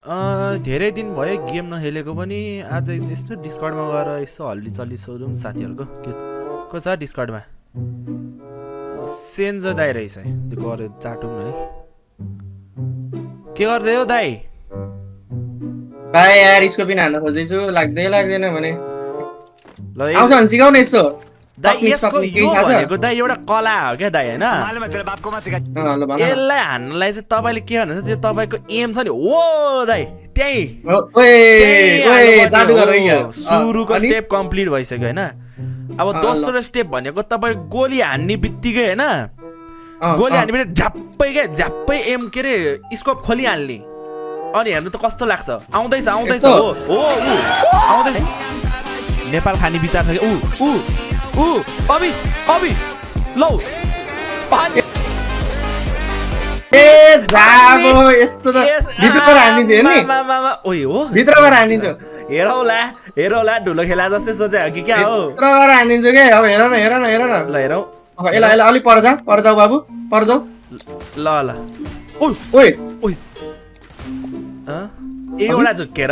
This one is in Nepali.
धेरै दिन भयो गेम नखेलेको पनि आज यस्तो डिस्कर्डमा गएर यसो हल्ली चल्ली सोधौँ साथीहरूको के को छ डिस्कर्डमा। सेन्जो दाइ रहेछ है, त्यो गएर चाटौँ न है। के गर्दै हो दाइ? भाइ यार इसको पिन हान्न खोज्दैछु, लाग्दैन भने ल आउँछ भने सिकाउन यस्तो दाइ। यसको यो भनेको दाइ एउटा कला हो क्या दाइ, हैन? यसलाई हान्नलाई चाहिँ तपाईँले के भन्नुहुन्छ, त्यो तपाईँको एम छ नि हो दाइ, त्यही सुरुको स्टेप कम्प्लिट भइसक्यो हैन। अब दोस्रो स्टेप भनेको तपाईँ गोली हान्ने बित्तिकै हैन, गोली हान्ने बित्तिकै झ्याप्पै एम के अरे स्कोप खोलिहाल्ने। अनि हेर्नु त कस्तो लाग्छ। आउँदैछ हो आउँदैछ। नेपाल खाने विचार छ कि अबि लौ ए जाबो यस्तो त भित्रबाट हानिन्छ हेर्नु नि। ओइ हो भित्रबाट हानिन्छ। हेरौला ढुलो खेला जस्तै सोचे हो कि क्या हो? भित्रबाट हानिन्छ के? अब हेर न ल हेरौ। एला अलि पर जाऊ बाबु, पर जाऊ। ल ओइ एउटा झुक्केर